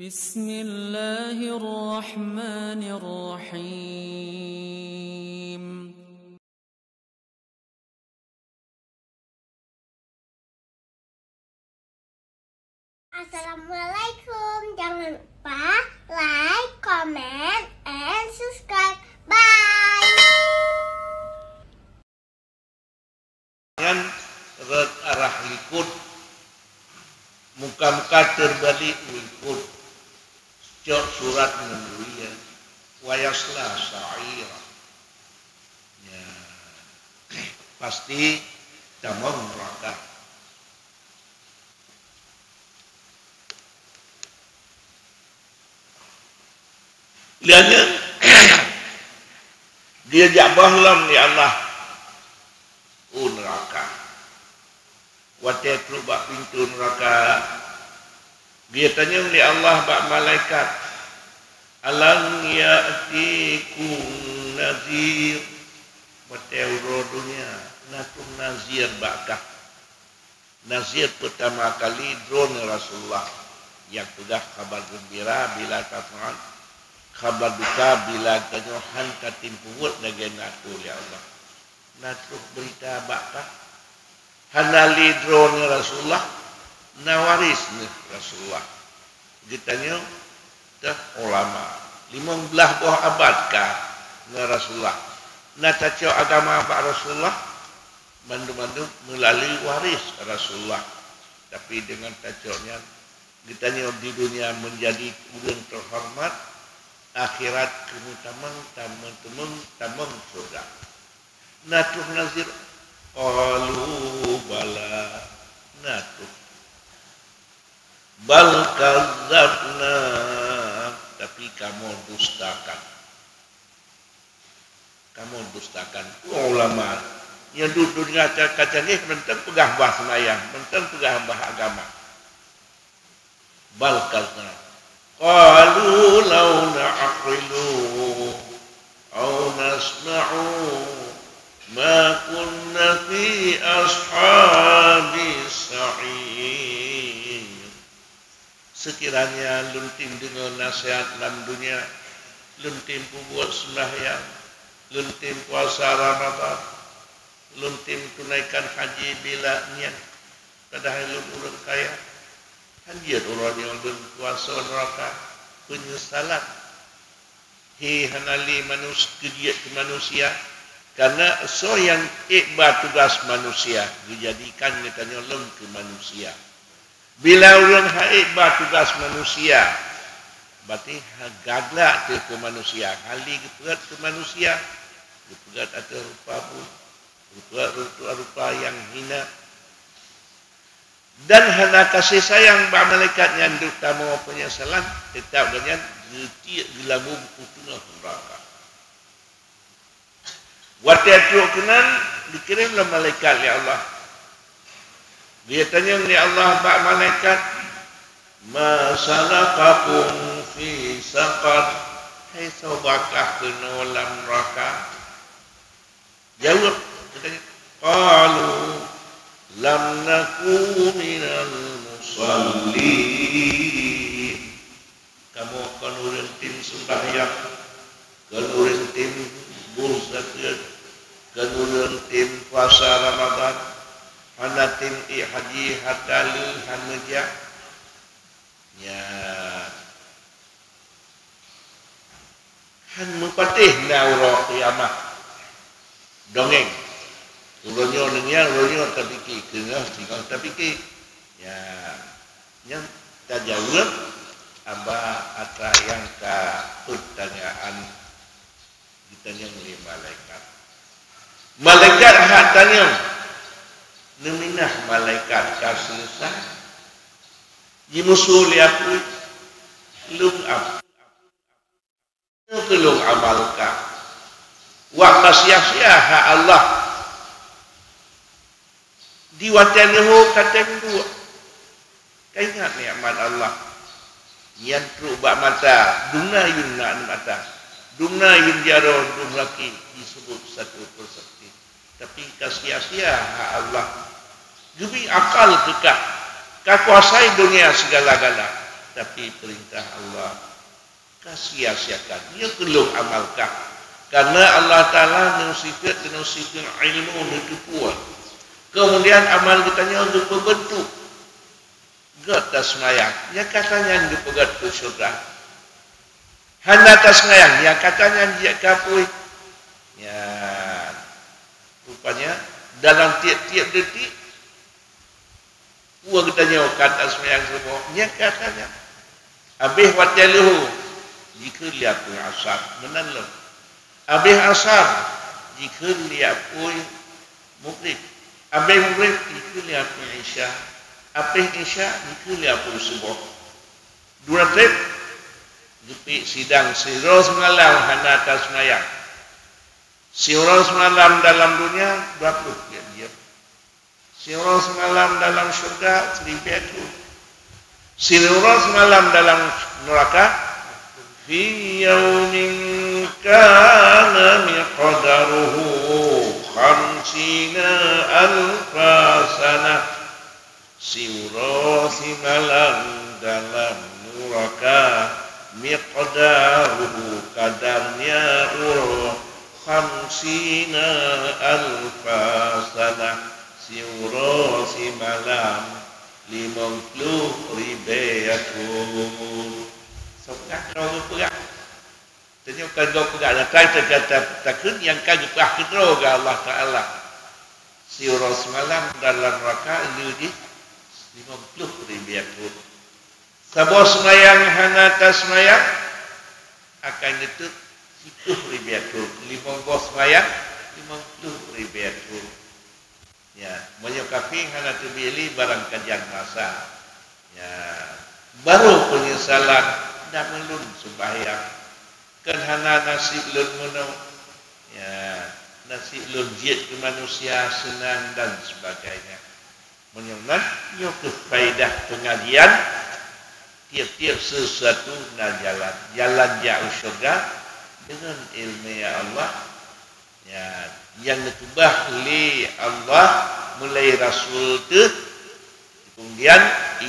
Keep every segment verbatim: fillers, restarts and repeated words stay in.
Bismillahirrahmanirrahim. Assalamualaikum. Jangan lupa like, comment, and subscribe. Bye. Nyan rot arah likot, muka-muka teubalik u likot, cok surat ngon buya, "Wa yasla sa'ira." Ya, pasti tamong neuraka. Lheueh nyan, geujak boh lom lé Allah u neuraka. Watée trok bak pintoe neuraka, geutanyong lé Allah bak malaikat, "Alam ya'tikum nazir?" Watée uroe donya, na troh nazir bak kah? Nazir peutama kali droeneuh Rasulullah, nyang peugah khaba geumbira bila taseuma'an, khaba duka bila tanyoe han tatem peubuet lagée na keu lé Allah. Na troh beurita bak kah? Hana lé droeneuh Rasulullah, na waréh neuh Rasulullah. Geutanyoe teuh ulama. Limong blaih boh abad ka ngon Rasulullah. Na tacok agama bak Rasulullah, mandum-mandum meulalu waréh Rasulullah. Tapi deungon tacok nyan, geutanyoe di dunia meunjadi ureuëng teuhoreumat, akhirat keumeutamong, tamong, tamong, tamong syurga. Na troh nazir? Qalu bala, na troh. Bal kadzabna, tapi kamoe dustakan. Kamoe dustakan. Ulama nyang duek donya ka canggih, mantong peugah bah seumayang, mantong peugah bah agama. Bal kadzabna. Qalu law na'qilu aw nasma'u ma kunna fi ashabis sa'ir. Seukiranya lôn tem deungoe naseuhat lam donya, lôn tem peubuet seumbahyang, lôn tem puasa Ramadhan, lôn tem tunaikan haji bila nyan, padahai lôn ureuëng kaya, han jeuet uroe nyoe lôn kuasa neuraka. Peunyesalan. Hé hana lé manus-, keujeuet keu manusia, karna soe nyang ék ba tugaih manusia, geujadikan geutanyoe lom keu manusia. Bila ureuëng han ék ba tugaih manusia, berarti ha-, gaglak teuh keu manusia, hana lé geupeugét keu manusia, geupeugét ateueh rupa buet, geupeugét rupa-rupa nyang hina. Dan hana kasih sayang bak malaikat nyan duek tamong peunyesalan, teutap gobnyan geutiek geulamum u teungoh neuraka. Watée trok keunan, geukirém lom malaikat lé Allah. Geutanyong lé Allah bak malaikat, "Ma salakakum fi saqar?" Hai soe ba kah keunoe lam neuraka? Jaweueb, geutanyong, "Qalu lam naku minal musallin." Kamoe kon ureuëng tem seumbahyang, kon ureuëng tem boh zakeuet, kon ureuëng tem puasa Ramadhan, hana tem ék haji, hareuta lé han meujak. Nyan. Han meupatéh na uroe kiamat. Dongeng. Uroe nyoe deungieng, uroe nyoe tapike, teungoh, teungoh tapike. Ya, nyan tajaweueb aba atra nyang ka peutanyaan geutanyong lé malaikat. Malaikat hak tanyong, neuminah malaikat ka seuleusoe. Jimusu lé apui, lôn ap-, Nyoe keuh lôn amalkan. Wak ka sia-sia hak Allah. Di watée neuho ka tem duek. Ka ingat nikmat Allah. Nyan trok bak mata, dumna yum na mata. Dumna yum jaroe, dum laki, jiseubut sapeue peusakét. Tapi ka sia-sia hak Allah. Geubri akal keu kah, ka kuasai donya sigala-gala. tapi peurintah Allah ka sia-siakan. Nyoe keuh lôn amalkan. Kareuna Allah Taala neusifeuet, neusifeuet ilmu, neuteupeue. Keumudian amal geutanyoe geupeubeuntuk. Göt taseumayang, nyang ka tanyan geupeugöt keu syeuruga. Hana taseumayang, nyang ka tanyan jeuet keu apui. Nyan, rupanya dalam tiep-tiep detik, Uroe geutanyoe ka taseumayang suboh, nyang ka tanyan. Abéh watèe leuhô, jikheun lé apui asar, meunan lom. Abéh asar, jikheun lé apui mugrib. Abéh mugrib, jikheun lé apui isya. Abéh isya, jikheun lé apui suboh. Dua trép, geupeuék sidang sidroe seumalam hana taseumayang. Siuroe seumalam dalam donya, dua ploh jeuet jeuem. Siuroe seumalam dalam syeuruga, siribèe thon. Siuroe seumalam dalam neuraka, fi yaumin kana miqdaruhu khamsina alfa sanah. Siuroe simalam dalam neuraka, miqdaruhu, kadarnya uroe, khamsina alfa sanah, siuroe simalam limong ploh ribèe thon. Soe peugah droe geupeugah? Tanyoe ka gob peugah, nyata takheun nyang ka geupeugah keudroe lé Allah Taala. Siuroe seumalam dalam neuraka le jih limong ploh ribèe thon. Saboh seumayang hana taseumayang, akan geuteuek siploh ribèe thon. Limong boh seumayang, limong ploh ribèe thon. Ya, meunyoe kafé hana teubiet lé barang kajan masa. Ya, barô peunyesalan, dak meulôn seumbahyang. Kan hana nasib lôn meunoe. Ya, nasib lôn jeuet keu manusia seunang dan sebagainya. Meunyoe meunan, nyoe keuh faedah peungajian, tiep-tiep sesuatu na jalan. Jalan jak u syeuruga deungon ileumèe Allah. Nyan, nyang neukeubah lé Allah meulalu rasul teuh. Keumudian,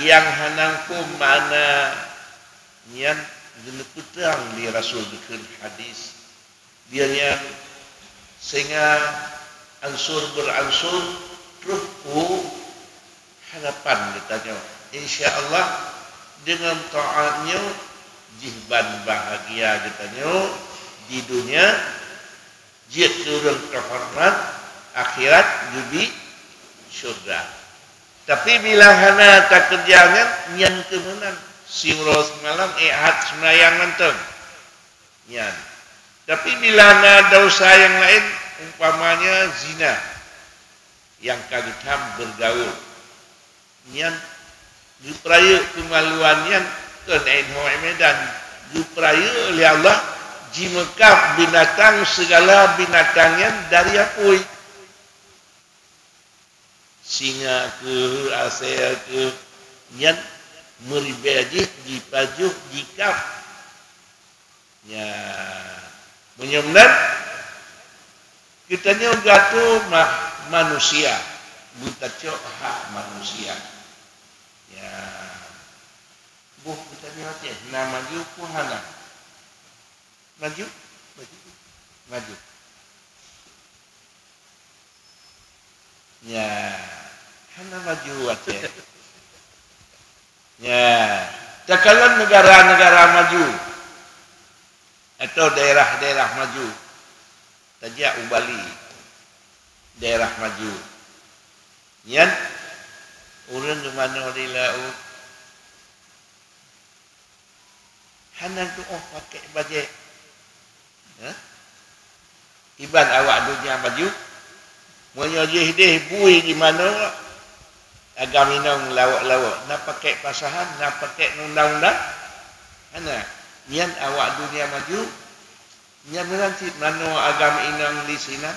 nyang hana muphom makna nyan geuneupeutrang lé rasul geukheun hadis. Dia nyan singa ansur beuransur troh u hadapan geutanyoe. Insya Allah, deungon taát nyoe, jih ban bahagia geutanyoe di dunia, jeuet keu ureuëng teuhoreumat, akhirat geubi syeuruga. Tapi bila hana takeureuja nyan, nyan keuh meunan. Siuroe seumalam ék that seumayang mantong. Nyan. Tapi bila na desya nyang laén, umpamanya zina, nyang ka geutham beugaul, nyan geupeurayeuk keumaluan nyan kon ék ho ék meudan, geupeurayeuk lé Allah jimeukab binatang, sigala binatang nyan dari apui. Singa keuh, asèe keuh, nyan meuribèe jih jipajoh jikab. Nyan, meunyoe meunan, geutanyoe geuatô ma-, manusia, beutacok hak manusia. Nyan, boh geutanyoe Aceh na maju peue hana? Maju, maju, maju. Nyan, hana maju Aceh. Nyan, takalon neugara-neugara maju atau daerah-daerah maju, tajak u Bali, daerah maju. Nyan, ureuëng geumanoe di laôt, hana geuoh pakèk bajèe. Hah? Iban awak donya maju, meunyoe jih deh bui jimanoe, agam inong lawok-lawok, na pakèk pasahan, na pakèk undang-undang? Hana. Nyan awak donya maju, nyan meunan cit manoe agam inong di sinan.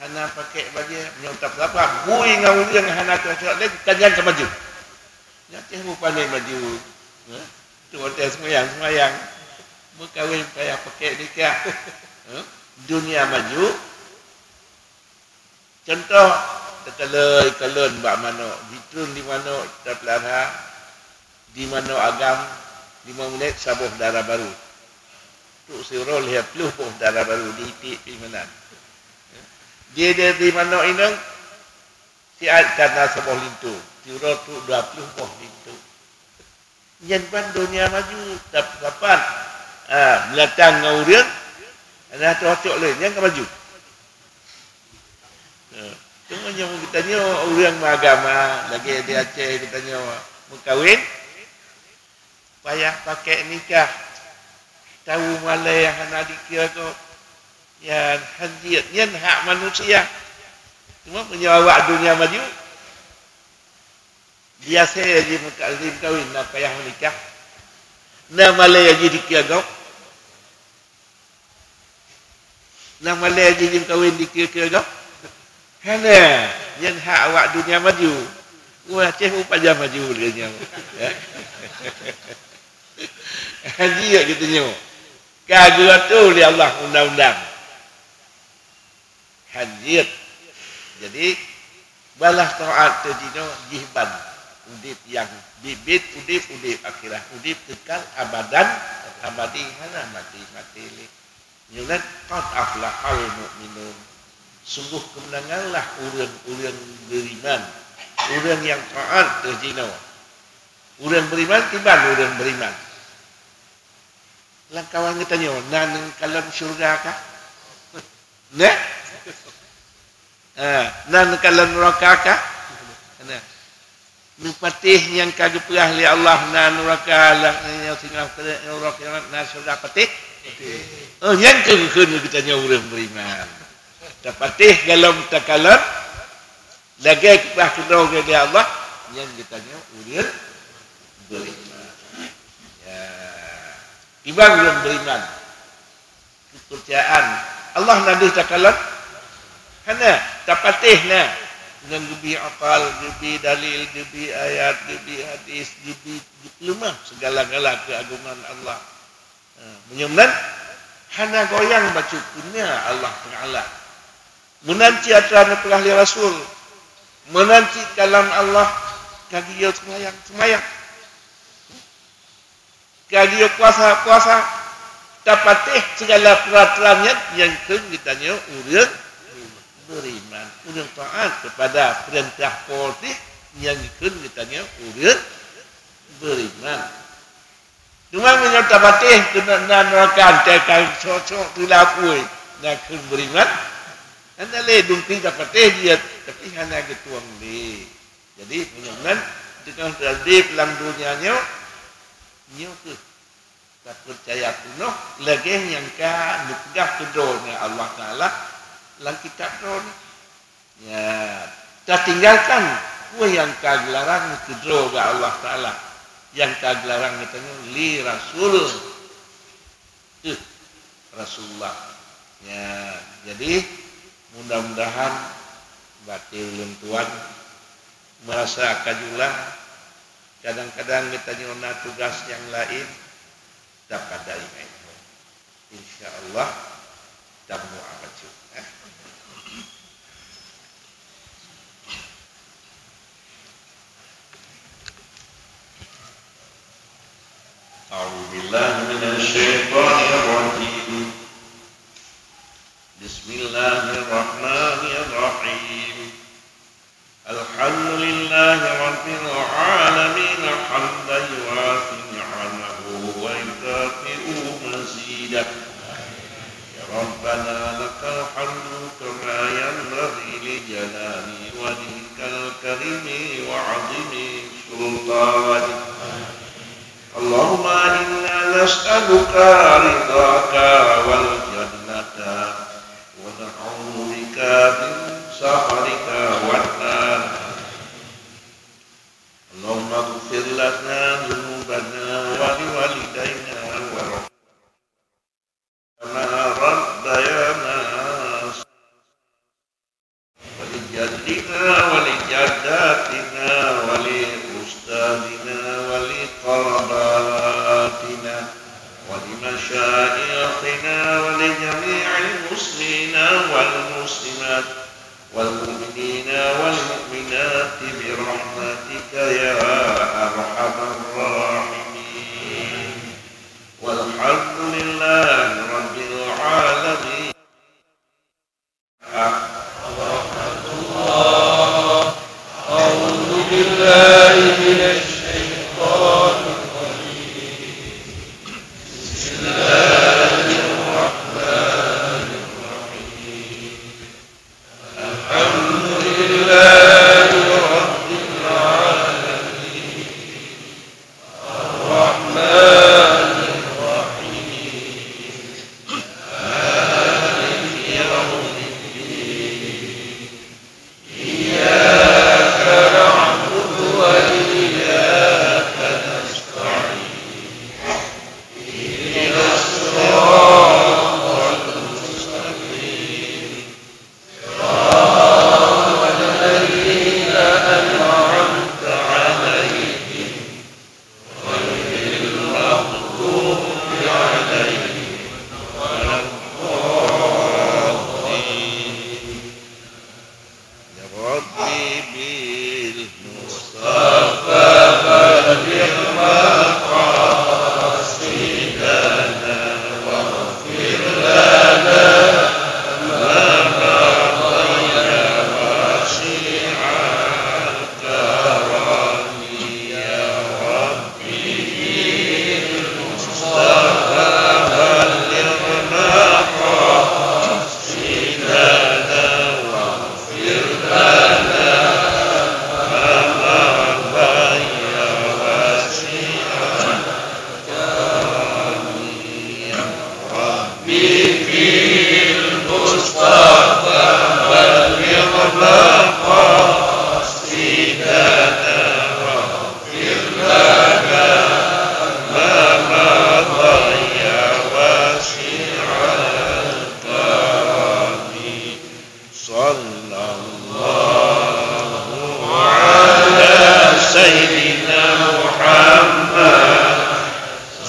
Hana pakèk bajèe, meunyoe tapeuraba bui ngon ureuëng hana cocok lé, ka nyan ka maju. Nyan teuh mupandai maju. Hah? Tu watèe seumayang-seumayang. Meukawen payah pakèk nikah. Hah? Dunia maju. Contoh, takalon-kalon bak manok, jitreun di manok tapeulara. Di Manok Agam, lima minèt saboh dara barô. Trôk siuroe lhèe ploh boh dara barô di iték pih meunan. Di, di, di Manok Inong, siat ka na saboh linto. Siuroe trôk dua ploh boh linto. Nyan ban donya maju, tap-, tapat, ah, meulatang ngon ureueng, hana cocok lé, nyan ka maju. Ha, cuma nyang geutanyoe ureueng meuagama, lagèe di Aceh geutanyoe meukawen, payah pakèk nikah, tahu malèe hana dikeue gob, nyan hanjeuet, nyan hak manusia. Cuma meunyoe awak donya maju, biasa jih meuka-, jimeukawen na payah meunikah, na malèe jih dikeue gob. Na malèe jih jimeukawen dikeue-keue gob? Hana, nyan hak awak donya maju. Wah, Aceh pun pajan maju lagèe nyan. Hanjeuet geutanyoe. Ka geuatur lé Allah undang-undang. Hanjeuet. Jadi, balah taát teuh jinoe jih ban udép nyang biet-biet udép, udép akhirat, udép kekal abadan abadi, hana maté-maté lé. Nyoe nan, "Qad aflahal mu'minun." Sungguh keumeunanganlah ureueng-ureueng beriman, ureueng nyang taát teuh jinoe. Ureueng beriman kiban ureueng beriman. Lam kawan geutanyoe, na neukalon syeuruga kah? Neh? Ha, na neukalon nuraka kah? Neh. Neupatéh nyang ka geupeugah lé Allah na nuraka, lam, nyang singoh keu nuraka, na syeuruga patéh? Oh, nyan keuh kheun geutanyoe ureueng beriman. Tapatéh golom takalon, lagèe geupeugah keudroe lé Allah, nyan geutanyoe ureueng beriman. Ya. Kiban ureueng beriman. Keupeurcayaan Allah na deuh takalon? Hana, tapatéh na. Ngon geubi akal, geubi dalil, geubi ayat, geubi hadis, geubi geupeuleumah segala-gala keuagungan Allah. Ha, meunyoe meunan, hana goyang bacut keu na Allah Taala. Meunan cit atra neupeugah lé Rasul, meunan cit kalam Allah, ka geuyue seumayang, seumayang. Ka geuyue puasa, puasa. Tapatéh segala peuratoran nyan, nyan kheun geutanyoe ureueng beriman, ureueng taát kepada peurintah Po teuh, nyan kheun geutanyoe ureueng beriman. Cuma meunyoe tapatéh keunan nuraka, teuka sok-sok teulapui, na kheun beriman. Hana lé dungki tapatéh jeuet, tapi hana geutueng lé. Jadi, meunyoe meunan, teungoh teuadeb lam donya nyoe, nyoe kheueh tapeucaya peunoh lagèe nyang ka neupeugah keudroe nyan Allah Taala lam kitab droeneuh. Ya, tatinggalkan peue nyang ka geularang keudroe bak Allah Taala, nyang ka geularang geutanyoe lé Rasul teuh, Rasulullah. Ya, jadi, mudah-mudahan batin ulôn tuan meurasa ka jula. Kadang-kadang geutanyoe na tugas nyang laén, tapadai hai. Insya Allah, tamuah bacut, eh. أعوذ بالله من الشيطان الرجيم. بسم الله الرحمن الرحيم. الحمد لله رب العالمين، حمدا يوافي نعمه ويكافئ مزيده. يا ربنا لك الحمد كما ينبغي لجلال وجهك الكريم وعظيم سلطانك. اللهم إنا نسألك رضاك والجنة، ونعوذ بك من سخطك والنار. اللهم اغفر لنا ذنوبنا ولوالدينا ورحمنا ربيانا، ولجدنا ولجداتنا ولأستاذنا ولقراباتنا ولمشايخنا ولجميع المسلمين والمسلمات. والمؤمنين والمؤمنات برحمتك يا أرحم الراحمين. والحمد لله رب العالمين. ورحمة الله. أعوذ بالله من الشيطان الرجيم. بسم الله الرحمن الرحيم. الحمد لله رب العالمين. الرحمن الرحيم. مالك يوم الدين. إياك نعبد وإياك نستعين. اهدنا الصراط المستقيم. صراط الذين أنعمت عليهم غير المغضوب عليهم ولا الضالين. يا رب بالمصطفى بلغ مقاصدنا واغفر لنا ما مضى يا واسع الكرم. يا رب بالمصطفى بلغ مقاصدنا واغفر لنا ما مضى يا واسع الكرم. يا رب بالمصطفى بلغ مقاصدنا واغفر لنا ما مضى يا واسع الكرم. صلى الله على سيدنا محمد.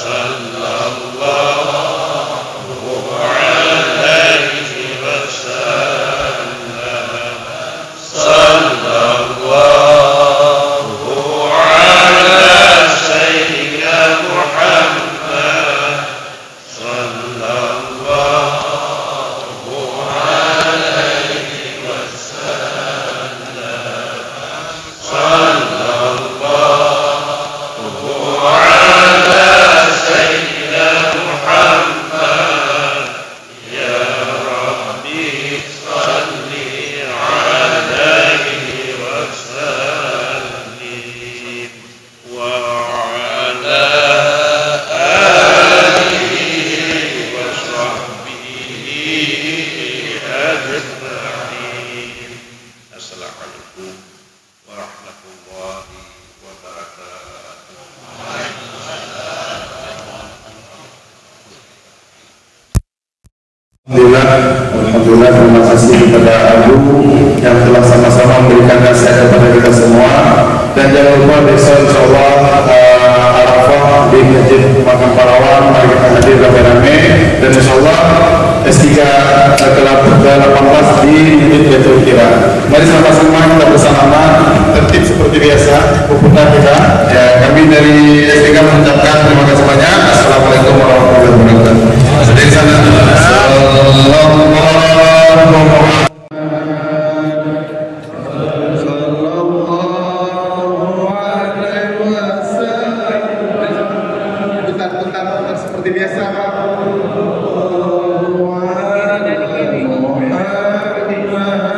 صلى الله عليه وسلم. صلى الله على سيدنا محمد. صلى الله عليه وسلم. صلى الله على سيدنا محمد. يا ربي صل عليه وسلم وعلى آله وصحبه أجمعين. السلام عليكم ورحمة الله وبركاته. Alhamdulillah, alhamdulillah, terima kasih kepada Abu yang telah sama-sama memberikan nasihat kepada kita semua. Dan jangan lupa besok, insyaallah, eh, Arafah di Masjid Makam Pahlawan. Mari kita hadir ramai-ramai. Dan insyaallah, S tiga ke delapan belas di Masjid Baitul Kira. Mari sama-sama kita bersalaman, tertib seperti biasa, berputar kita. Ya, kami dari S tiga mengucapkan terima kasih banyak. Assalamualaikum warahmatullahi wabarakatuh. Dari sana. Sallallahu alaihi wasallam. Putar-putar seperti biasa, Pak. Sallallahu alaihi wasallam.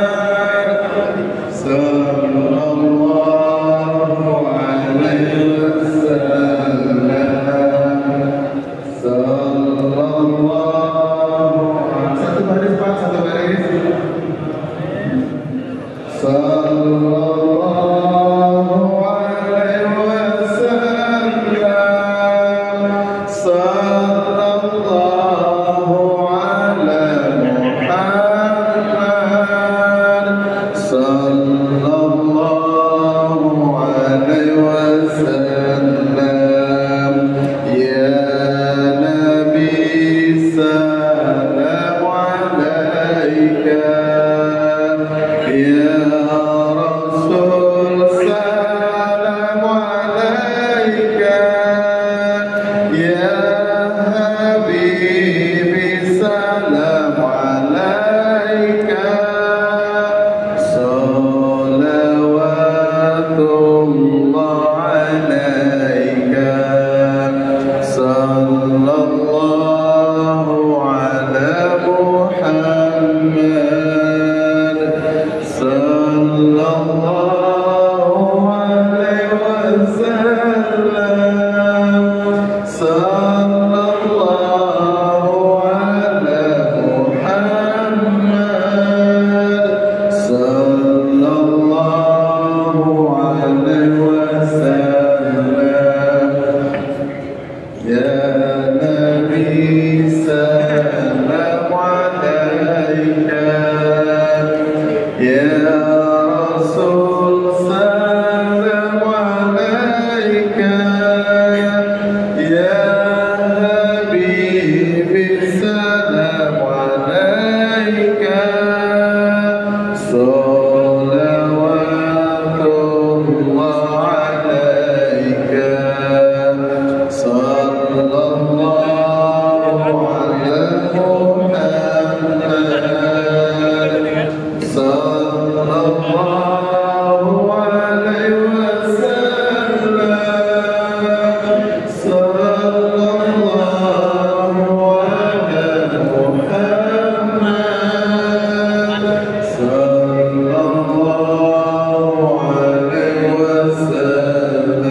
Sallallahu alaihi. Satu baris, Pak, satu baris. Sallallahu alaihi wasallam. Sallallahu Sallallahu ala Muhammad, sallallahu alaihi wasallam. Ya Nabi, salam alaika. Ya Rasul, salam alaika. Ya Habibi, salam alaika. Salawatullah alaika. Sallallahu ala Muhammad. Sallallahu alaihi wasallam. Sallallahu ala Muhammad. Sallallahu alaihi wasallam.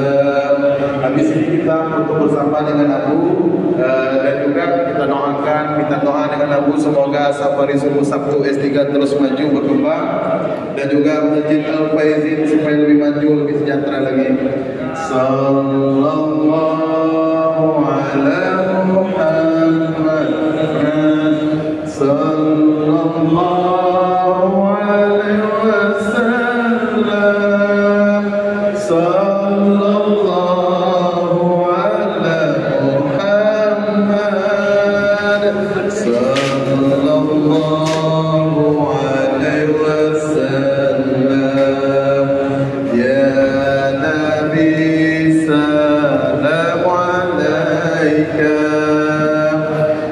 Habis ini kita untuk bersama dengan Abu, eh, dan juga kita doakan, minta doa dengan Abu, semoga safari subuh Sabtu S tiga terus maju berkembang, dan juga Masjid Al Faizin supaya lebih maju, lebih sejahtera lagi. Sallallahu ala Muhammad. Sallallahu alaihi wasallam. Sallallahu ala Muhammad. Sallallahu alaihi wasallam. Ya Nabi, salam alaika.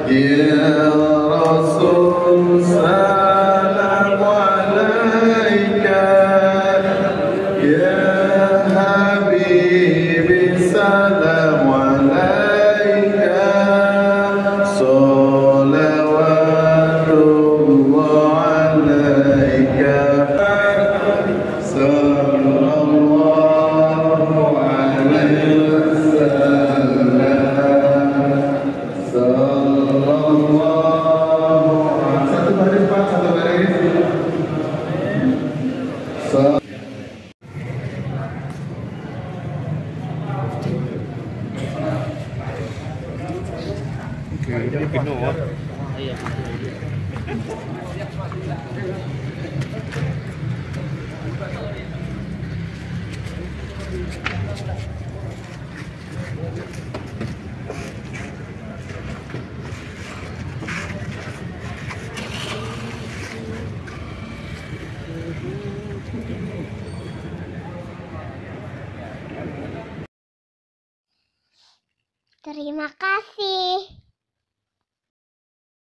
Ya Rasul, salam alaika. Ya Habibi, salam alaika. Salawatullah alaika. Sallallahu alaihi wasallam. Sallallahu, satu baris, Pak, satu baris. Sa- Terima kasih.